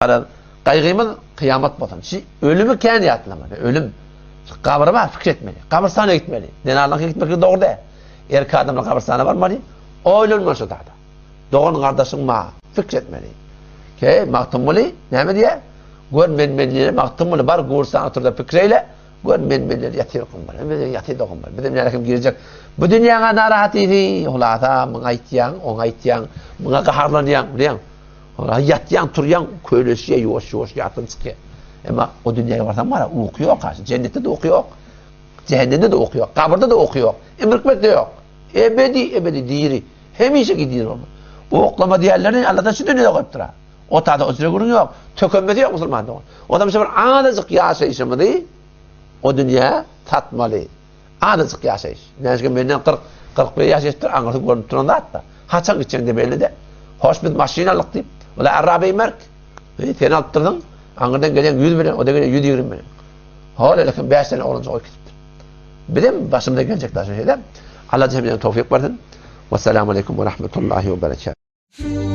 Garaz, gaýgymyz kyýamat bolsun. Şi ölümi kän ýatlamaly, ölüm. Şu gabra bar pikir etmeli. Gabrystana gitmeli. Zenanlaryňky gitmekligi dogry däl. Erkek adamlar gabrystana barmaly. Oýlanmaly şo zada. Dogan gardaşyň bar, pikir etmeli. Ke, Magtymguly näme diýýär? Gör men-menlere Magtymguly bar gursan otur-da pikir eýle. Gör men-menler ýatyr gumbar. Hemme ýatyr da gumbar. Bizem näle kim girjek. Bu dünýäňe narahatysy, hulasa muňa aýtýaň, oňa aýtýaň, muňa gaharlanýaň, bilýäň. Ora ýatýaň, turýaň, köleşýä ýuwaş-ýuwaş ýatdan çykýa. Emma o dünýäge barsaň bara uky ýok ha. Jennetde-de uky ýok. Jähennemde-de uky ýok. Gabyrda-da uky ýok. Emrikmekde ýok. Ebedi, ebedi diri. Hemişeki diri bolma. Uklama diýenlerini Allahdan şu dünýede goýupdyr ha. O tada o jüre gürrüň ýok. Tökenmesi ýok musulman dogan. Odam şu bir azajyk ýaşaýşymyzy o dünýä satmaly. Azajyk ýaşaýyş. Näçe menden 40, 41 ýaş geçipdir, aňyrsy görnüp duran zat-da. Haçan gitjegiň-de belli däl. Hoş biz maşyn aldyk diýip, ol-a arrabeý merk. Heý, sen alypdyrsyň, aňyrdan gelen 100 bilen, o-da gelen 120 bilen. Hol elekem 5 sene oglanjyk goýup gidipdir. Bizem başymyza geljek daşy şeýle. Allah jemgyýetine towfyk bersin. Wessalamu aleýkum we rahmetullahi we berekatuh.